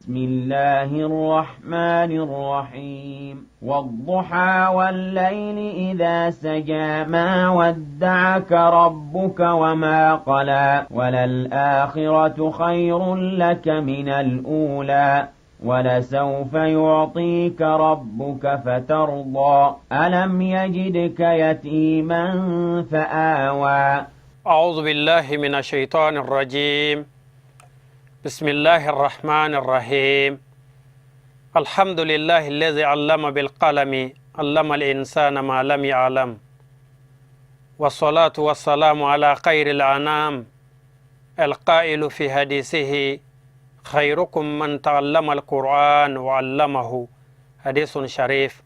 بسم الله الرحمن الرحيم. والضحى والليل إذا سجى، ما ودعك ربك وما قلى، وللآخرة خير لك من الأولى، ولسوف يعطيك ربك فترضى. ألم يجدك يتيما فآوى. أعوذ بالله من الشيطان الرجيم. بسم الله الرحمن الرحيم. الحمد لله الذي علم بالقلم، علم الإنسان ما لم يعلم، والصلاة والسلام على خير الأنام القائل في حديثه: خيركم من تعلم القرآن وعلمه، حديث شريف.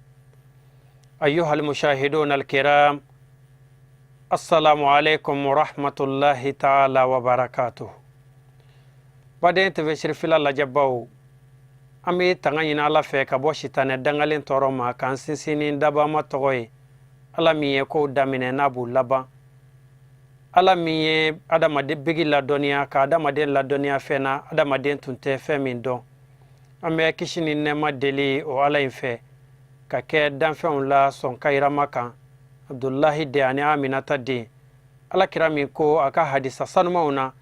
أيها المشاهدون الكرام، السلام عليكم ورحمة الله تعالى وبركاته. Baden TV Sirifila lajɛbaw, an bɛ tanga ɲini Ala fɛ ka bɔ sitanɛ dangalen tɔɔrɔ ma, k'an sinsin ni dabama tɔgɔ ye, Ala min ye kow daminɛ n'a b'u laban, Ala min ye adamaden bigi ladɔnniya ka adamaden ladɔnniya fɛn na adamaden tun tɛ fɛn min dɔn. An bɛ kisi ni nɛɛma deli o Ala in fɛ ka kɛ danfɛnw la sɔn kayirama kan, Abdulahi den ani Aminata den, Ala kira min ko a ka hadisa sanumaw na: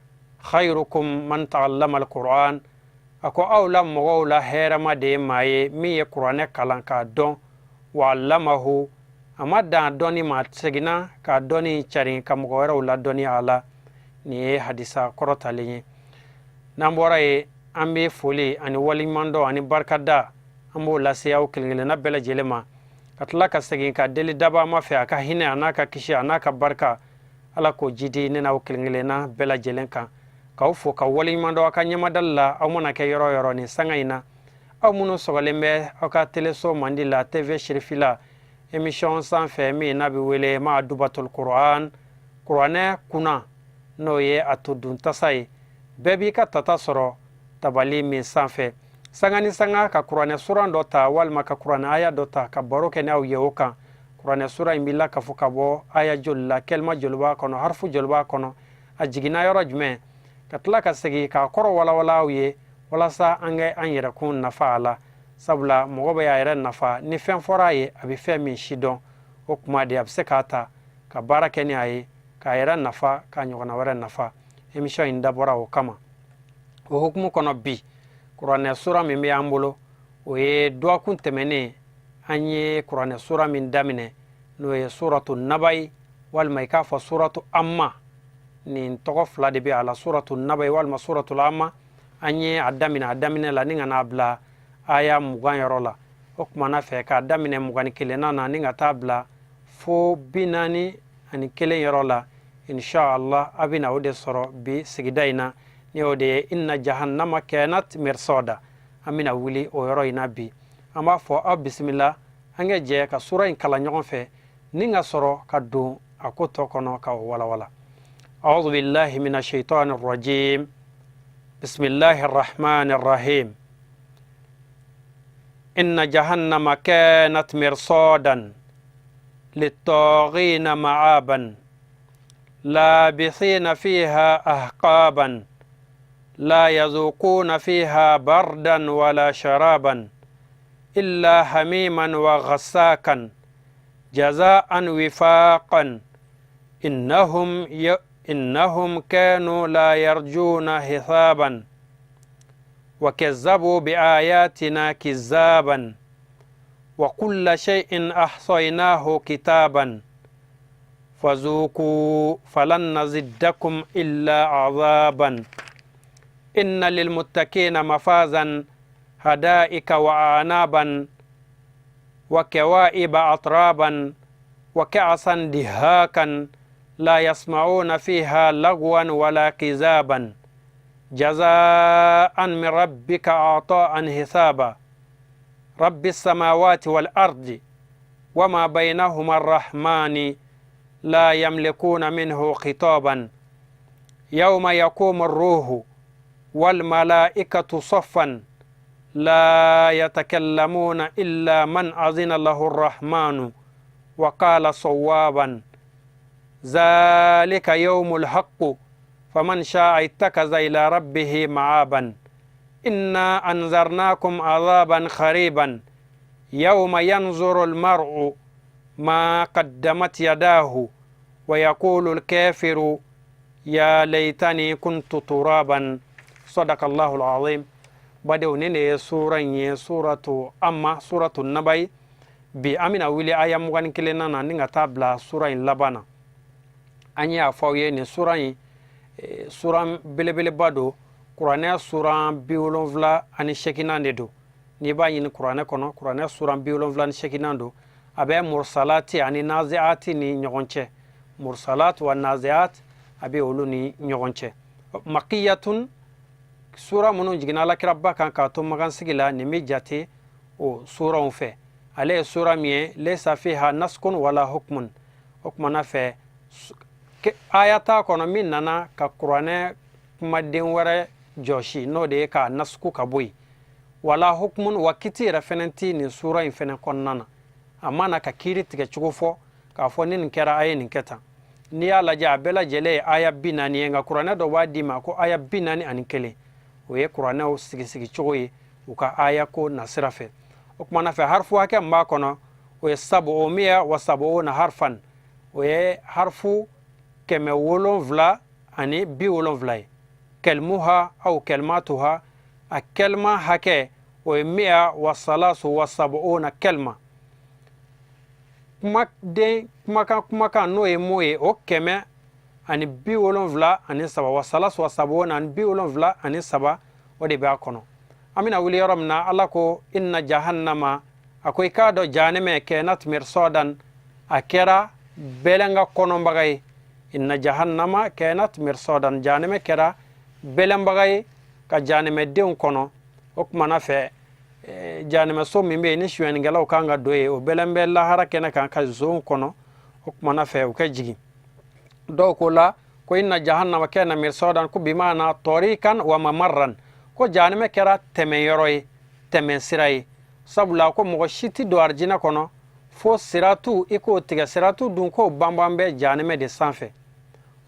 khayrukum man ta'allama alquran. A ko aw la mɔgɔw la hɛrɛma de ye maa ye min ye kuranɛ kalan k'a dɔn, wa allamahu, a ma dan dɔnni ma, a seginna k'a dɔnni carin ka mɔgɔ wɛrɛw ladɔnni a la. Nin ye hadisa kɔrɔtalen ye. N'an bɔra yen, an bɛ foli ani waleɲumandɔn ani barikada, an b'o lase aw kelen kelenna bɛɛ lajɛlen ma, ka tila ka segin ka deli dabama fɛ, a ka hinɛ a n'a ka kisi a n'a ka barika, Ala k'o jidi ne n'aw kelen kelenna bɛɛ lajɛlen kan. K'aw fo ka waleɲuman dɔn aw ka ɲɛmadali la, aw mana kɛ yɔrɔ yɔrɔ nin sanga in na. Aw minnu sɔgɔlen bɛ aw ka teleso mandi la, TV Sirifila émission sanfɛ min n'a bɛ wele Ma Dubatul Quran, kuranɛ kunna, n'o ye a to dun tasa ye, bɛɛ b'i ka tata sɔrɔ tabali min sanfɛ, sanga ni sanga ka kuranɛ suran dɔ ta walima ka kuranɛ aya dɔ ta ka baro kɛ n'aw ye o kan. Kuranɛ sura in b'i la kafo ka bɔ aya joli la, kɛlima joli b'a kɔnɔ, harifu joli b'a kɔnɔ, a jiginna yɔrɔ jumɛn, ka tila ka segin k'a kɔrɔ walawala aw ye, walasa an ka an yɛrɛkun nafa a la. Sabula mɔgɔ bɛ y'a yɛrɛ nafa ni fɛn fɔra a ye a bɛ fɛn min si dɔn, o kuma de a bɛ se k'a ta ka baara kɛ ni a ye k'a yɛrɛ nafa, k'a ɲɔgɔnna wɛrɛ nafa. Émission in dabɔra o kama. O hukumu kɔnɔ, bi kuranɛ sura min bɛ an bolo, o ye dɔgɔkun tɛmɛnen an ye kuranɛ sura min daminɛ, n'o ye suratu Nabayi, walima i k'a fɔ suratu Amma. Nin tɔgɔ fila de bɛ a la, suratu Nabayi walima suratu Amma. An ye a daminɛ a daminɛ la ni ka n'a bila aya 20 yɔrɔ la. O kumana fɛ k'a daminɛ 21nan na ni ka taa bila fo 41 yɔrɔ la, inshallah a bɛna o de sɔrɔ bi sigida in na, ni o de ye inna jahannama kanat mirsada. An bɛna wuli o yɔrɔ in na bi. An b'a fɔ aw bisimila, an ka jɛ ka sura in kalan ɲɔgɔn fɛ ni ka sɔrɔ ka don a ko tɔ kɔnɔ ka o walawala. أعوذ بالله من الشيطان الرجيم. بسم الله الرحمن الرحيم. إن جهنم كانت مرصادا للطاغين مآبا، لابثين فيها أحقابا، لا يذوقون فيها بردا ولا شرابا إلا حميما وغساكا، جزاء وفاقا. إنهم كانوا لا يرجون حسابا وكذبوا بآياتنا كذابا، وكل شيء أحصيناه كتابا، فذوقوا فلن نزدكم إلا عذابا. إن للمتقين مفازا، حدائق وأعنابا وكواعب أترابا وكأسا دهاقا، لا يسمعون فيها لغوا ولا كذابا، جزاء من ربك عطاء حسابا. رب السماوات والأرض وما بينهما الرحمن، لا يملكون منه خطابا. يوم يقوم الروح والملائكة صفا، لا يتكلمون إلا من أذن له الرحمن وقال صوابا. ذلك يوم الحق، فمن شاء اتخذ إلى ربه مآبا. Inna anzarnakum azaban khariban yawma yanzuru almar'u ma qaddamat yadahu wa yaqulu alkafiru ya laytani kuntu turaban. Sadaqa Allahu alazim. Badenw, nin de ye sura in ye, suratu Amma, suratu Nabayi. Bi an bɛna wuli aya 21nan na ni ka taa bila sura in laban na. An ye a fɔ aw ye, nin sura in, sura belebeleba don. Kuranɛ sura 78nan de don. N'i b'a ɲini kuranɛ kɔnɔ, kuranɛ sura 78nan don. A bɛ Mursalati ani Naziati ni ɲɔgɔn cɛ. Mursalat wa Naziat, a bɛ olu ni ɲɔgɔn cɛ. Makiyatun, sura minnu jiginna alakiraba kan k'a to magansigi la, nin bɛ jate o suraw fɛ. Ale ye sura min ye, laysa fiha naskun wala hukmun. O kumana fɛ, aya t'a kɔnɔ min nana ka kuranɛ kumaden wɛrɛ jɔsi, n'o de ye k'a nasku ka bɔ yen. Wala hukmun, wa kiti yɛrɛ fɛnɛ ti nin sura in fɛnɛ kɔnɔna na. A ma na ka kiiri tigɛ cogo fɔ k'a fɔ ni nin kɛra, a ye nin kɛ tan. N'i y'a lajɛ, a bɛɛ lajɛlen ye aya 40 ye, nka kuranɛ dɔ b'a d'i ma ko aya 41. O ye kuranɛw sigisigi cogo ye u ka aya ko nasira fɛ. O kumana fɛ, harifu hakɛ min b'a kɔnɔ, o ye sabumiya wa sabuuna harfan, o ye harifu 770 ye. Kɛlimuha aw kɛlimatuha, a kɛlima hakɛ, o ye miya wa salasu wa sabuuna kɛlima. Kumaden, kumakan, kumakan, n'o ye mot ye, o 173, wa salasu wa sabuuna, ani 73, o de b'a kɔnɔ. An bɛna wuli yɔrɔ min na, Ala ko: inna jahannama, a ko i k'a dɔn jahanɛmɛ, kanat mirsadan, a kɛra bɛlɛnga kɔnɔbaga ye. Inna jahannama kanat mirsadan, jahanɛmɛ kɛra bɛlɛnbaga ye ka jahanɛmɛdenw kɔnɔ. O kumana fɛ, jahanɛmɛso min bɛ yen ni suyɛnnikɛlaw kan ka don yen, o bɛlɛn bɛ lahara kɛnɛ kan ka zonw kɔnɔ. O kumana fɛ, u ka jigin. Dɔw ko la ko inna jahannama kana mirsadan, ko bimana tarikan wa mamarran, ko jahanɛmɛ kɛra tɛmɛyɔrɔ ye, tɛmɛsira ye. Sabula ko mɔgɔ si tɛ don arijinɛ kɔnɔ fo siratu i k'o tigɛ. Siratu dun, k'o banban bɛ jahanɛmɛ de sanfɛ.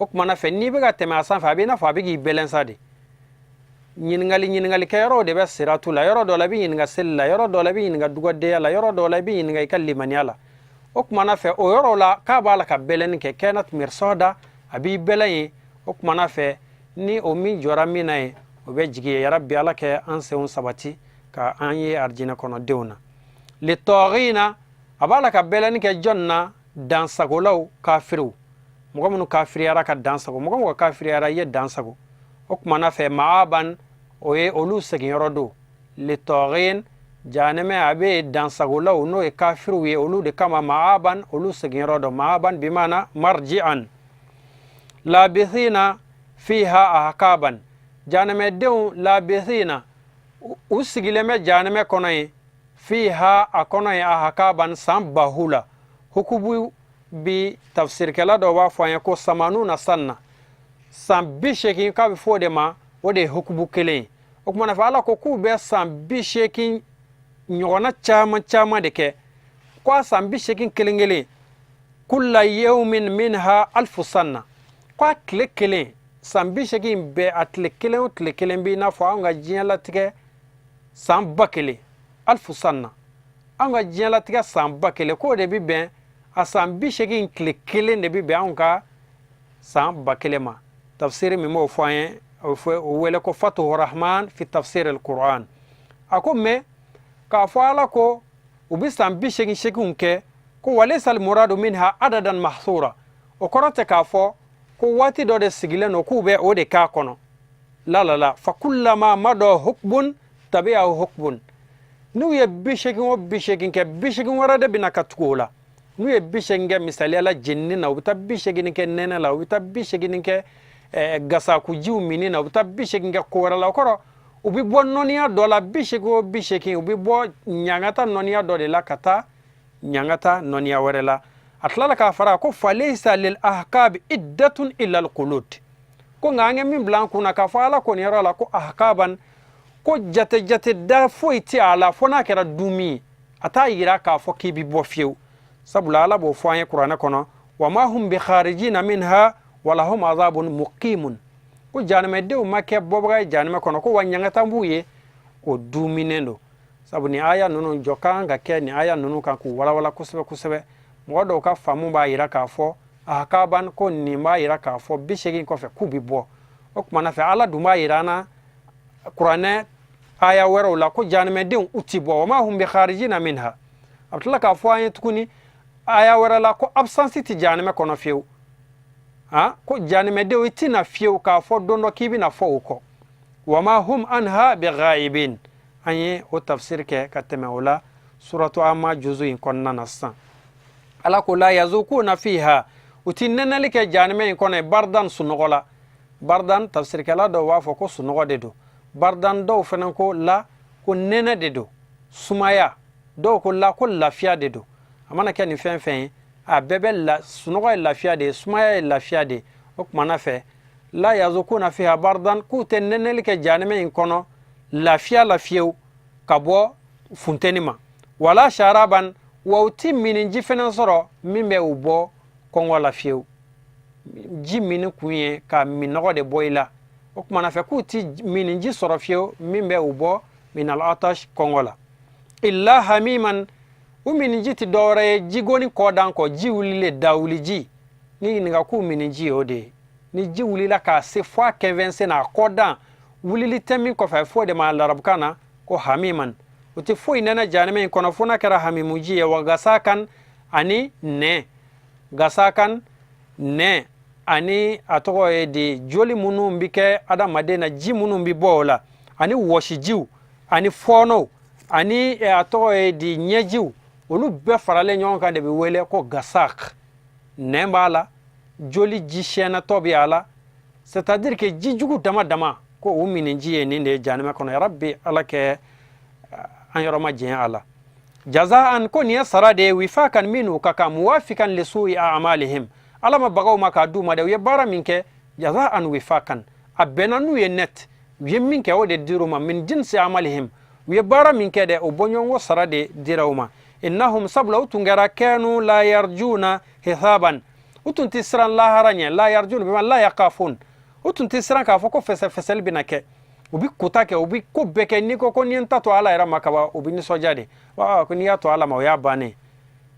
O kumana fɛ, n'i bɛ ka tɛmɛ a sanfɛ, a b'i n'a fɔ a bɛ k'i bɛlɛn sa de. Ɲininkali, ɲininkalikɛyɔrɔw de bɛ siratu la. Yɔrɔ dɔ la, i bɛ ɲininka seli la. Yɔrɔ dɔ la, i bɛ ɲininka dugadenya la. Yɔrɔ dɔ la, i bɛ ɲininka i ka limaniya la. O kumana fɛ, o yɔrɔ la, k'a b'a la ka bɛlɛnni kɛ, kanat mirsada, a b'i bɛlɛn ye. O kumana fɛ, ni o min jɔra min na ye, o bɛ jigin ye. Yarabi, Ala kɛ an senw sabati ka an ye arijinɛ kɔnɔdenw na. Litɔgina, a b'a la ka bɛlɛnni kɛ jɔn na? Dansagolaw, kafiriw, mɔgɔ minnu kafiriyara ka dan sago. Mɔgɔ mɔgɔ kafiriyara, i ye dan sago. O kumana fɛ, maaban, o ye olu seginyɔrɔ don. Litɔgin, jahanɛmɛ a bɛ dansagolaw, n'o ye kafiriw ye, olu de kama. Maaban, olu seginyɔrɔ don. Maaban bimana marji'an. Labithina fiha ahkaban, jahanɛmɛdenw, labithina, u sigilen bɛ jahanɛmɛ kɔnɔ yen, fiha, a kɔnɔ yen, ahkaban, san bahu la. Hukubu bi tafsirikɛla dɔw b'a fɔ an ye ko samanuna sanna, san 80, k'a bɛ fɔ o de ma, o de ye hukubu kelen ye. O kumana fɛ, Ala ko k'u bɛ san 80 ɲɔgɔnna caman caman de kɛ, ko a san 80 kelen kelen, kulla yawmin minha alfu sanna, ko a tile kelen, san 80 bɛɛ, a tile kelen o tile kelen b'i n'a fɔ anw ka diɲɛlatigɛ san 1000. Alfu sanna, anw ka diɲɛlatigɛ san 1000, k'o de bɛ bɛn a san 80 tile kelen de bɛ bɛn anw ka san 1000 ma. Tafsiri min b'o fɔ an ye, o fɔ o wele ko Fatuhu Rahman fi tafsir al-Quran. A ko mɛ k'a fɔ Ala ko u bɛ san 80 seeginw kɛ, ko walaysa al-muradu minha adadan mahsura, o kɔrɔ tɛ k'a fɔ ko waati dɔ de sigilen don k'u bɛ o de k'a kɔnɔ. La la la, fa kullama mada hukbun tabi'ahu hukbun, n'u ye 80 o 80 kɛ, 80 wɛrɛ de bɛna ka tugu o la. N'u ye 80 kɛ, misaliya la, jenini na, u bɛ taa 80 kɛ nɛnɛ la, u bɛ taa 80 kɛ gasakujiw minni na, u bɛ taa 80 kɛ ko wɛrɛ la. O kɔrɔ, u bɛ bɔ nɔniya dɔ la, 80 o 80, u bɛ bɔ ɲangata nɔniya dɔ de la ka taa ɲangata nɔniya wɛrɛ la. A tilala k'a fara ko falaysa lil ahkabi iddatun illa al khulud, ko nka an ye min bila an kunna k'a fɔ Ala ko nin yɔrɔ la ko ahkaban, ko jate jate da foyi tɛ a la fo n'a kɛra dumi ye. A t'a yira k'a fɔ k'i bɛ bɔ fiyewu, sabula Ala b'o fɔ an ye kuranɛ kɔnɔ: wa ma hum bi kharijina minha walahum azabun muqimun, ko jahanɛmɛdenw ma kɛ bɔbaga ye jahanɛmɛ kɔnɔ, ko wa ɲangata b'u ye. o duminen don. Sabu ni aya ninnu jɔ ka kan ka kɛ nin aya ninnu kan k'u walawala kosɛbɛ kosɛbɛ. Mɔgɔ dɔw ka faamu b'a yira k'a fɔ ahkaban, ko nin b'a yira k'a fɔ 80 kɔfɛ k'u bi bɔ. O kumana fɛ, Ala dun b'a yira an na Kuranɛ aya wɛrɛw la ko janimɛdenw u ti bɔ, wama hum bi kharijina minha. A bɛ tila k'a fɔ an ye tuguni aya wɛrɛ la ko absence ti janimɛ kɔnɔ fiyewu. Han, ko janimɛdenw i tɛna fiyewu k'a fɔ don dɔ k'i bɛna fɔ o kɔ, wama hum anha bi ghaibin. An ye o tafsir kɛ ka tɛmɛ o la suratu Ama juzu in kɔnɔna na. Sisan Ala ko la yazukuna fiha, u ti nɛnɛli kɛ janimɛ in kɔnɔ bardan, sunɔgɔ la. Bardan, tafsirikɛla dɔw b'a fɔ ko sunɔgɔ de don. Bardan, dɔw fana ko la ko nɛnɛ de don, sumaya. Dɔw ko la ko lafiya de don. A mana kɛ nin fɛn fɛn ye, a bɛɛ bɛ la. Sunɔgɔ ye lafiya de ye, sumaya ye lafiya de ye. O kumana fɛ, la yazukuna fiha bardan, k'u tɛ nɛnɛli kɛ janimɛ in kɔnɔ lafiya la fiyewu ka bɔ funteni ma, wala sharaban, wa u ti miniji fɛnɛ sɔrɔ min bɛ u bɔ kɔngɔ la fiyewu. Ji mini kun ye ka minɔgɔ de bɔ i la. O kumana fɛ, k'u ti miniji sɔrɔ fiyewu min bɛ u bɔ minal atash, kɔngɔ la. Illa hamiman, u miniji ti dɔwɛrɛ ye jigoni kɔdan kɔ, ji wulilen, dawuliji ni ɲininka k'u miniji ye o de ye. Ni ji wulila k'a se fo a kɛnfɛnsen na, a kɔdan wulili tɛ min kɔfɛ, a fɔ o de ma larabukan na ko hamiman. U tɛ foyi nɛnɛ janimɛ in kɔnɔ fo n'a kɛra hamimuji ye. Wa gasakan, ani nɛ, gasakan, nɛ, ani a tɔgɔ ye di, joli minnu bɛ kɛ adamaden na, ji minnu bɛ bɔ o la, ani wɔsijiw, ani fɔɔnɔw, ani a tɔgɔ ye di, ɲɛjiw, olu bɛɛ faralen ɲɔgɔn kan de bɛ wele ko gasak. Nɛn b'a la, joli ji siyɛnatɔ bɛ a la, c'est à dire que ji jugu dama dama ko o miniji ye nin de ye janimɛ kɔnɔ. Yarabi, Ala kɛ an yɔrɔ ma jɛn a la. Jazaan, ko nin ye sara de ye, wifakan, minnu ka kan, muwafikan li su'i a'malihim. Ala ma bagaw ma k'a d'u ma dɛ, u ye baara min kɛ, jazaan wifakan, a bɛnna n'u ye net. U ye min kɛ, o de dir'u ma. Min jinsi amalihim, u ye baara min kɛ dɛ, o bɔɲɔgɔnko sara de dira u ma. Innahum, sabula u tun kɛra, kanu la yarjuna hisaban, u tun tɛ siran lahara ɲɛ. La yarjuna bima la yakafun, u tun tɛ siran k'a fɔ ko fɛsɛfɛsɛli bɛna kɛ. U bɛ kota kɛ, u bɛ ko bɛɛ kɛ. N'i ko ko n'i ye n ta to Ala yɛrɛ ma kaban, u bɛ nisɔndiya de. Ko n'i y'a to Ala ma, o y'a bannen.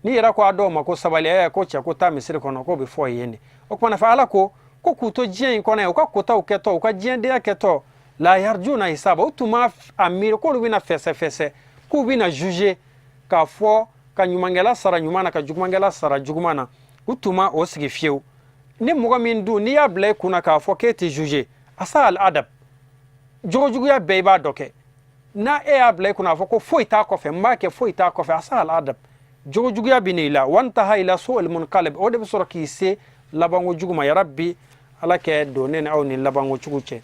N'i yɛrɛ ko a dɔw ma ko sabali, ɛ ko cɛ ko taa misiri kɔnɔ, k'o bɛ fɔ yen de. O kumana fɛ, Ala ko ko k'u to diɲɛ in kɔnɔ yan, u ka kotaw kɛtɔ, u ka diɲɛdenya kɛtɔ, la yarjuna hisaba, u tun ma a miiri k'olu bɛna fɛsɛfɛsɛ, k'u bɛna juger, k'a fɔ ka ɲumankɛla sara ɲuman na, ka jugumankɛla sara juguman na. U tun ma o sigi fiyewu. Ni mɔgɔ min dun n'i y'a bila i kunna k'a fɔ k'e tɛ juger, asa al adab, jogojuguya bɛɛ i b'a dɔ kɛ. N'a e y'a bila i kunna k'a fɔ ko foyi t'a kɔfɛ, n b'a kɛ, foyi t'a kɔfɛ, asa al adab, jogojuguya bɛ n'i la. Wantaha ila su'il munqalib, o de bɛ sɔrɔ k'i se labanko jugu ma. Yarabi, Ala kɛ don ne ni aw ni labanko jugu cɛ.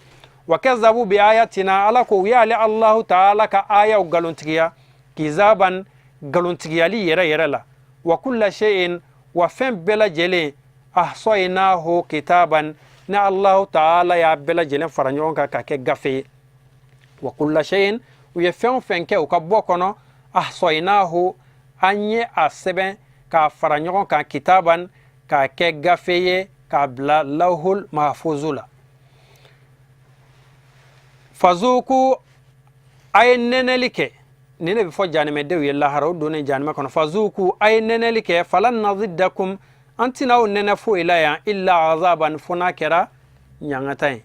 Wa kazabu bi ayatina, Ala ko u y'ale Allahu taala ka ayaw galontigiya, kizaban, galontigiyali yɛrɛ yɛrɛ la. Wa kulla shay'in, wa fɛn bɛɛ lajɛlen, ahsaynahu kitaban, ni Allahu taala y'a bɛɛ lajɛlen fara ɲɔgɔn kan k'a kɛ gafe ye. Wa kulla shay'in, u ye fɛn o fɛn kɛ u ka bɔ kɔnɔ, ahsaynahu, an ye a sɛbɛn k'a fara ɲɔgɔn kan, kitaban, k'a kɛ gafe ye, k'a bila lawhul mahfuzu la. Fazuku, a ye nɛnɛli kɛ. Nin de bɛ fɔ janimɛdenw ye lahara, o donnen janimɛ kɔnɔ. Fazuku, a ye nɛnɛli kɛ. Falan nazidakum, an tɛna aw nɛnɛ foyi la yan, illa azaban, fo n'a kɛra ɲangata ye,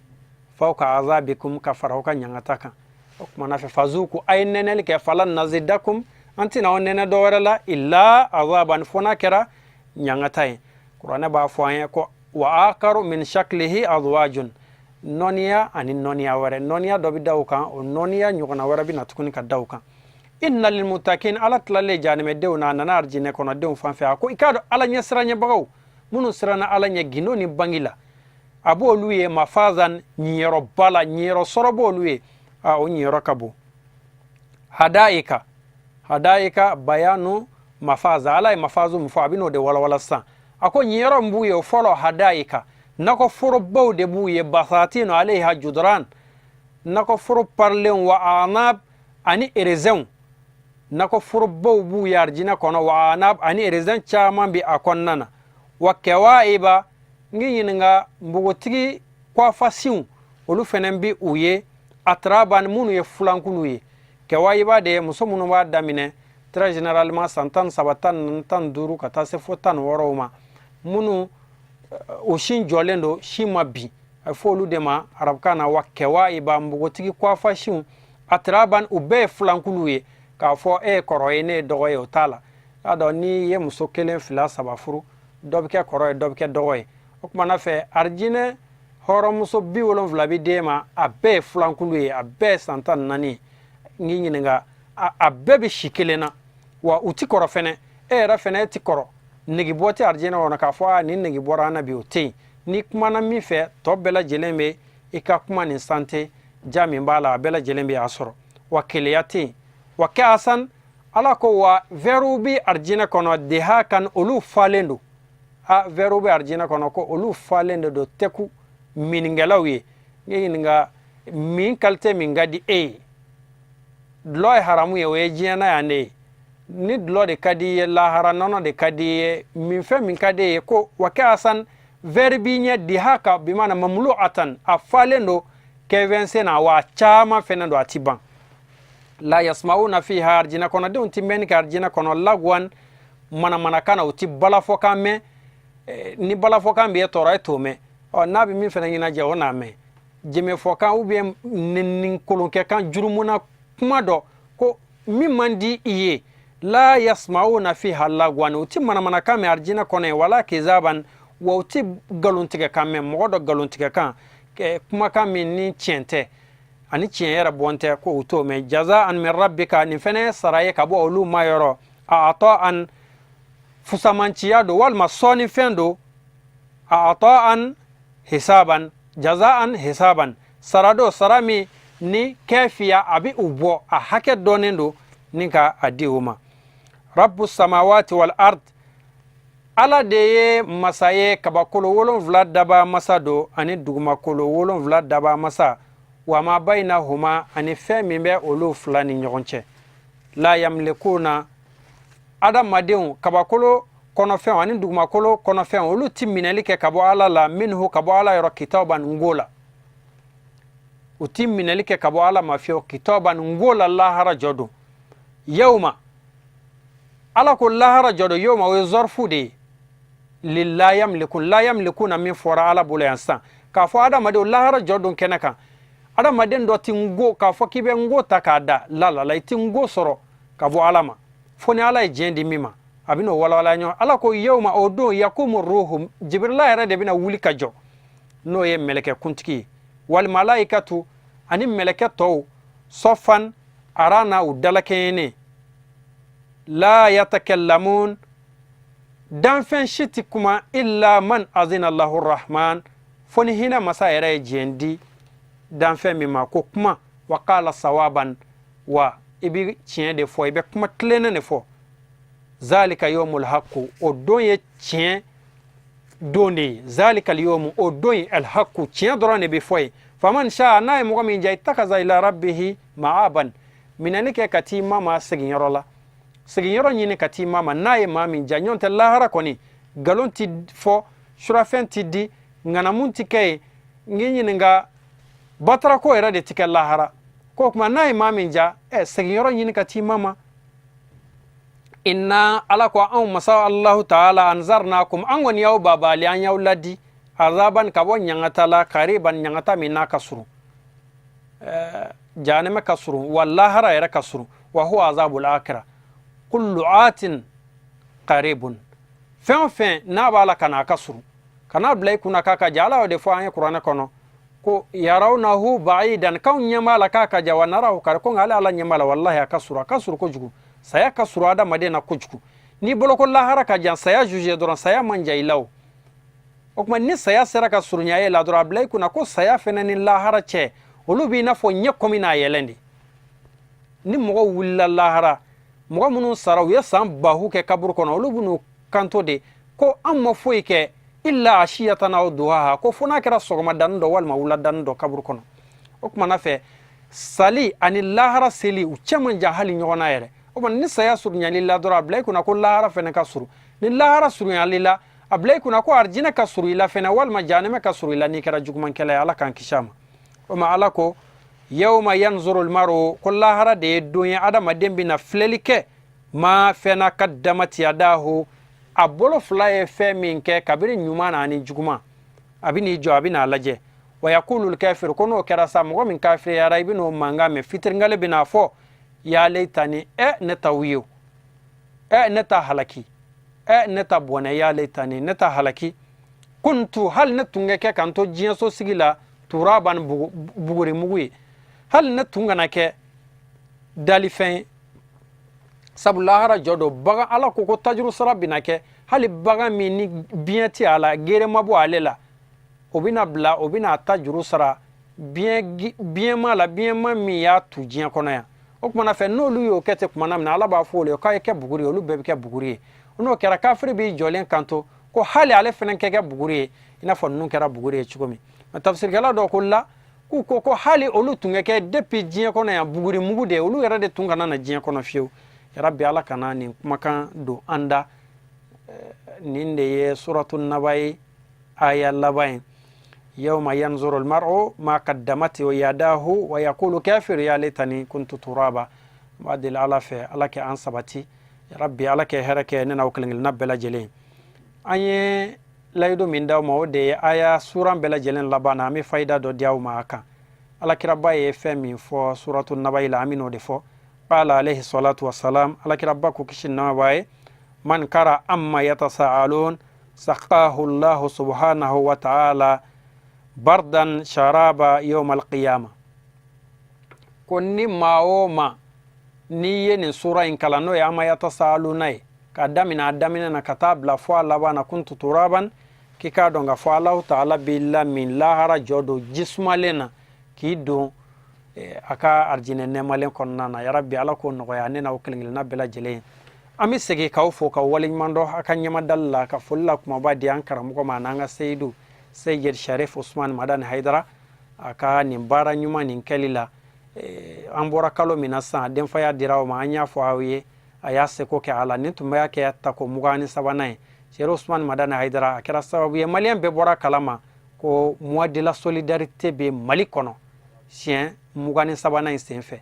fawka azabikum, ka fara aw ka ɲangata kan. O kumana fɛ, fazuku, a ye nɛnɛli kɛ. Falan nazidakum, an tɛna aw nɛnɛ dɔ wɛrɛ la, illa azaban, fo n'a kɛra ɲangata ye. Kuranɛ b'a fɔ an ye ko wa akaru min shaklihi azwajun, nɔniya ani nɔniya wɛrɛ, nɔniya dɔ bɛ da o kan, o nɔniya ɲɔgɔnna wɛrɛ bɛ na tuguni ka da o kan. Inna lilmutakin, Ala tilalen janimɛdenw na, a nana arijinɛ kɔnɔdenw fan fɛ. A ko i k'a dɔn Ala ɲɛ siranɲɛbagaw minnu siranna Ala ɲɛ gindo ni bangi la, a b'olu ye mafazan, ɲiyɔrɔba la, ɲiyɔrɔ sɔrɔ b'olu ye. A o ɲiyɔrɔ ka bon. Hadaika, hadaika bayanu mafaza, Ala ye mafazu min fɔ, a bɛ n'o de walawala sisan. A ko ɲiyɔrɔ min b'u ye, o fɔlɔ, hadaika, nakɔforobaw de b'u ye, basatinu alayha judran, nakɔforo parilen, wa anab, ani erezɛnw. Nakɔforobaw b'u ye arijinɛ kɔnɔ, wa anab, ani erezɛn caman bɛ a kɔnɔna na, wa kɛwaiba, n k'i ɲininka, npogotigi kwafasinw, olu fɛnɛ bɛ u ye, atraban, minnu ye fulankulu ye. Kɛwayiba de ye muso minnu b'a daminɛ très généralement san 13, 14, 15 ka taa se fo 16 ma, minnu o sin jɔlen don, sin ma bin, a bɛ fɔ olu de ma arabukan na wa kɛwayiba, npogotigi kuwafa sinw. Atiraban, u bɛɛ ye filankuluw ye. K'a fɔ e ye kɔrɔ ye, ne ye dɔgɔ ye, o t'a la. Y'a dɔn n'i ye muso kelen, fila, saba furu, dɔ bɛ kɛ kɔrɔ ye, dɔ bɛ kɛ dɔgɔ ye. O tuma na fɛ, arijinɛ hɔrɔnmuso 70 bɛ d'e ma, a bɛɛ ye filankulu ye, a bɛɛ ye san 14 ye. N k'i ɲininka, a bɛɛ bɛ si kelen na wa? U ti kɔrɔ fɛnɛ, e yɛrɛ fɛnɛ e ti kɔrɔ. Negebɔ tɛ arijinɛ kɔnɔ k'a fɔ a nin nege bɔra an na bi, o tɛ yen. N'i kumana min fɛ, tɔ bɛɛ lajɛlen bɛ i ka kuma nin sante ja min b'a la, a bɛɛ lajɛlen bɛ a sɔrɔ wa. Keleya tɛ yen wa. Kɛasan, Ala ko wa vɛriw bɛ arijinɛ kɔnɔ dehakan, olu falen don. A vɛriw bɛ arijinɛ kɔnɔ ko olu falen de don tɛku mininkɛlaw ye. N k'i ɲininka, min kalite min ka di e ye? Dulɔ ye haramu ye, o ye diɲɛ na yan de ye. Ni dulɔ de ka di i ye, lahara nɔnɔ de ka di i ye, minfɛn min ka di e ye? Ko wa kɛasan, vɛri b'i ɲɛ dihaka bimana mamulu atan, a falen don kɛfɛnsen na wa, a caman fɛnɛ don, a ti ban. La yasmauna fiha, arijinɛ kɔnɔdenw ti mɛnni kɛ arijinɛ kɔnɔ lagwan, manamanakan na, u ti balafɔkan mɛn. Ni balafɔkan b'i tɔɔrɔ, e t'o mɛn. Ɔ n'a bɛ min fɛnɛ ɲɛnajɛ, o n'a mɛn jɛmɛfɔkan ou bien nɛni kolonkɛkan, jurumuna kuma dɔ ko min man di i ye. La yasmauna fiha lagwan, u ti manamanakan mɛn arijinɛ kɔnɔ yen. Wala kizaban, wa u ti nkalontigɛkan mɛn, mɔgɔ dɔ nkalontigɛkan, kumakan min ni tiɲɛ tɛ ani tiɲɛ yɛrɛ bɔn tɛ, ko u t'o mɛn. Jazaan min rabbika, nin fɛnɛ ye sara ye ka bɔ olu ma yɔrɔ. A ata'an, fusamanciya don walima sɔɔnifɛn don. A ata'an hisaban, jazaan hisaban, sara don, sara min ni kɛfiya, a bɛ u bɔ a hakɛ dɔnnen don ni ka a di u ma. Rabbu samawati wal ard, Ala de ye masa ye, kabakolo 7 daba masa don ani dugumakolo 7 daba masa, wa ma bayinahuma, ani fɛn min bɛ olu fila ni ɲɔgɔn cɛ. La yamlikuna, adamadenw, kabakolo kɔnɔfɛnw ani dugumakolo kɔnɔfɛnw, olu ti minɛli kɛ ka bɔ Ala la, minhu, ka bɔ Ala yɔrɔ, kitaban, ngo la. U ti minɛli kɛ ka bɔ Ala ma fiyewu, kitaban, ngo la, lahara jɔ don. Yawma, Ala ko lahara jɔ don, yawma, o ye zɔrifu de ye li la yamlikun. La yamlikuna min fɔra Ala bolo yan sisan, k'a fɔ adamadenw lahara jɔ don kɛnɛ kan, adamaden dɔ ti ngo k'a fɔ k'i bɛ ngo ta k'a da la la la, i ti ngo sɔrɔ ka bɔ Ala ma fo ni Ala ye diɲɛ di min ma. A bɛna o walawala ɲɔgɔn. Ala ko yawma, o don, yakumu ruhu, Jibirila yɛrɛ de bɛna wuli ka jɔ, n'o ye mɛlɛkɛ kuntigi ye, wal malaikatu, ani mɛlɛkɛ tɔw, sɔfan arana, u dalakɛɲɛnen. La yatakallamun, danfɛn si ti kuma, illa man azina Allahu rahman, fo ni hinɛ masa yɛrɛ ye diɲɛ di danfɛn min ma ko kuma. Wa qala sawaban, wa i bɛ tiɲɛ de fɔ, i bɛ kuma tilennen de fɔ. Zalika yawmul haqqu, o don ye tiɲɛ don de ye. Zalika yawmu, o don ye alhaqqu, tiɲɛ dɔrɔn de bɛ fɔ ye. Faman sha, n'a ye mɔgɔ min diya, ittakaza ila rabbihi ma'aban, minɛli kɛ ka t'i ma ma seginyɔrɔ la, seginyɔrɔ ɲini ka t'i ma ma, n'a ye maa min diya. Ɲɔgɔn tɛ lahara kɔni, nkalon ti fɔ, surafɛn ti di, ŋanamu ti kɛ yen. N k'i ɲininka, batarako yɛrɛ de ti kɛ lahara. Ko o tuma, n'a ye maa min diya, ɛ seginyɔrɔ ɲini ka t'i ma ma. Inna, Ala ko anw masa Allahu taala, anzarnakum, an kɔni y'aw babali, an y'aw ladi, azaban, ka bɔ ɲangata la, kariban, ɲangata min n'a ka surun, jahanɛmɛ ka surun wa lahara yɛrɛ ka surun. Wa huwa azabul akira kullu atin qaribun, fɛn o fɛn n'a b'a la ka na, a ka surun, kana bila i kunna k'a ka jan. Ala y'o de fɔ an ye kuranɛ kɔnɔ ko yarawnahu ba'idan, k'anw ɲɛ b'a la k'a ka jan, wa narahu kari, ko nka ale Ala ɲɛ b'a la, wallahi a ka surun, a ka surun kojugu. Saya ka surun adamaden na kojugu. N'i bolo ko lahara ka jan, saya juge dɔrɔn, saya man jan i la. O o tuma, ni saya sera ka surunya e la dɔrɔn, a bila i kunna ko saya fɛnɛ ni lahara cɛ, olu b'i n'a fɔ ɲɛ kɔmi n'a yɛlɛn de. Ni mɔgɔw wulila lahara, mɔgɔ minnu sara, u ye san bahu kɛ kaburu kɔnɔ, olu bɛn'u kanto de ko an ma foyi kɛ illa ashiyatan aw duhaha, ko fo n'a kɛra sɔgɔmadani dɔ walima wuladani dɔ kaburu kɔnɔ. O tuma na fɛ, sali ani lahara seli, u cɛ man jan hali ɲɔgɔn na yɛrɛ. O tuma, ni saya surunyali la dɔrɔn, a bila i kunna ko lahara fɛnɛ ka surun. Ni lahara surunyali la, a bila i kunna ko arijinɛ ka surun i la fɛnɛ, walima jahanɛmɛ ka surun i la n'i kɛra jugumankɛla ye. Ala k'an kisi a ma. O ma, Ala ko Yawma yanzuru almaru, ko lahara de ye don ye adamaden bɛna filɛli kɛ ma fɛn na kaddamat yadahu, a bolo fila ye fɛn min kɛ kabini ɲuman na ani juguman, a bɛ n'i jɔ, a bɛ n'a lajɛ. Wa yaqulu kafiru, ko n'o kɛra sa, mɔgɔ min kafiriyara, i bɛ n'o mankan mɛn, fitiringale bɛn'a fɔ ya laytani, ɛ ne ta wuyo, ɛ ne ta halaki, ɛ ne ta bɔnɛ, ya laytani, ne ta halaki, kuntu, hali ne tun ka kɛ ka n to diɲɛso sigi la turaban, bugurimugu ye, hali ne tun kana kɛ dalifɛn ye. Sabu lahara jɔ don, bagan, Ala ko ko tajuru sara bɛna kɛ, hali bagan min ni biɲɛ tɛ a la, gere ma bɔ ale la, o bɛna bila, o bɛna a ta juru sara biɲɛma la, biɲɛma min y'a tu diɲɛ kɔnɔ yan. O kumana fɛ, n'olu y'o kɛ ten kumana min na, Ala b'a fɔ olu ye k'a ye kɛ buguri ye, olu bɛɛ bɛ kɛ buguri ye. N'o kɛra, kafiri b'i jɔlen kanto ko hali ale fana kɛ kɛ buguri ye i n'a fɔ ninnu kɛra buguri ye cogo min. Mɛ tafsirikɛla dɔw ko la, k'u ko ko hali olu tun ka kɛ depuis diɲɛ kɔnɔ yan buguri mugu de ye, olu yɛrɛ de tun kana na diɲɛ kɔnɔ fiyewu. Yarabi, Ala kana nin kumakan don an da. Nin de ye suratu naba ye, aya laban ye: yawma yanzuru almar'u ma qaddamat yadahu wa yaqulu kafiru ya laitani kuntu turaba. N b'a deli Ala fɛ, Ala kɛ an sabati. Yarabi, Ala kɛ hɛrɛ kɛ ne n'aw kelen kelenna bɛɛ lajɛlen. An ye layidu min d'aw ma, o de ye aya suran bɛɛ lajɛlen laban na, an bɛ fayida dɔ di aw ma a kan. Alakiraba ye fɛn min fɔ suratu nabayi la, an bɛ n'o de fɔ. Qala alayhi salatu wassalam, alakiraba ko, kisi nɛɛma b'a ye: man kara amma yatasaalun saqahu llahu subhanahu wa ta'ala bardan sharaba yawm alqiyama. Ko ni maa o maa n'i ye nin sura in kalan, n'o ye amma yatasaaluna ye, k'a daminɛ a daminɛ na ka taa bila fo a laban na kuntu turaban, k'i k'a dɔn k'a fɔ Alahu taala b'i lamin lahara jɔ don ji sumalen na, k'i don a ka arijinɛ nɛɛmalen kɔnɔna na. Yarabi, Ala k'o nɔgɔya ne n'aw kelen kelenna bɛɛ lajɛlen. An bɛ segin k'aw fo ka waleɲuman dɔn a ka ɲɛmadali la, ka foli la kumaba di an karamɔgɔ ma, n'an ka seyidu Seyid Sharif Usman Madani Hayidara, a ka nin baara ɲuman nin kɛli la. An bɔra kalo min na sisan, denfaya dira aw ma, an y'a fɔ aw ye, a y'a seko kɛ a la. Nin tun b'a kɛ tako 23nan ye. Sherif Usman Madani Hayidara, a kɛra sababu ye maliyɛn bɛɛ bɔra kalama ko mois de la solidarité bɛ Mali kɔnɔ siɲɛ 23nan in senfɛ.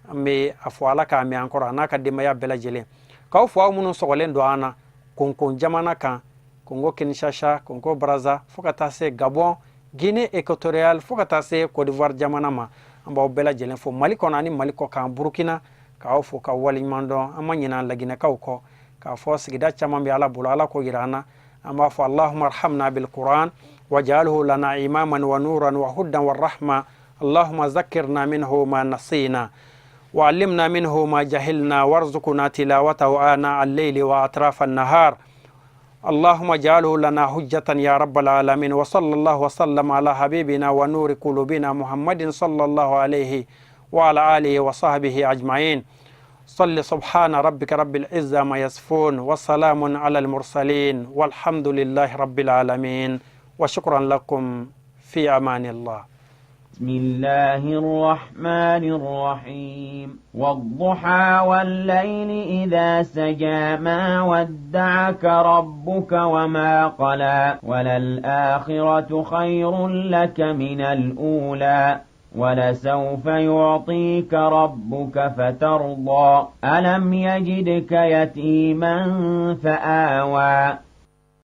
An bɛ a fɔ Ala k'a mɛn an kɔrɔ, a n'a ka denbaya bɛɛ lajɛlen. K'aw fo, aw minnu sɔgɔlen don an na Konko jamana kan, Kongo Kinshasa, Kongo Brazza, fo ka taa se Gabon, Guinée équatoriale, fo ka taa se Côte d'Ivoire jamana ma, an b'aw bɛɛ lajɛlen fo. Mali kɔnɔ ani Mali kɔ kan, Burukina, k'aw fo ka waleɲuman dɔn. An ma ɲinɛ Laginɛkaw kɔ, k'a fɔ sigida caman bɛ Ala bolo, Ala k'o yira an na. An b'a fɔ allahumma arhamna bil quran waj'alhu lana imaman wa nuran wa hudan wa rahma. Allahumma zakkirna minhu ma nasina وعلمنا منه ما جهلنا وارزقنا تلاوته آناء الليل وأطراف النهار. اللهم اجعله لنا حجة يا رب العالمين. وصلى الله وسلم على حبيبنا ونور قلوبنا محمد صلى الله عليه وعلى آله وصحبه أجمعين. صل سبحان ربك رب العزة ما يصفون وسلام على المرسلين والحمد لله رب العالمين، وشكرا لكم، في أمان الله. بسم الله الرحمن الرحيم. والضحى والليل إذا سجى، ما ودعك ربك وما قلى، وللآخرة خير لك من الأولى، ولسوف يعطيك ربك فترضى. ألم يجدك يتيما فآوى.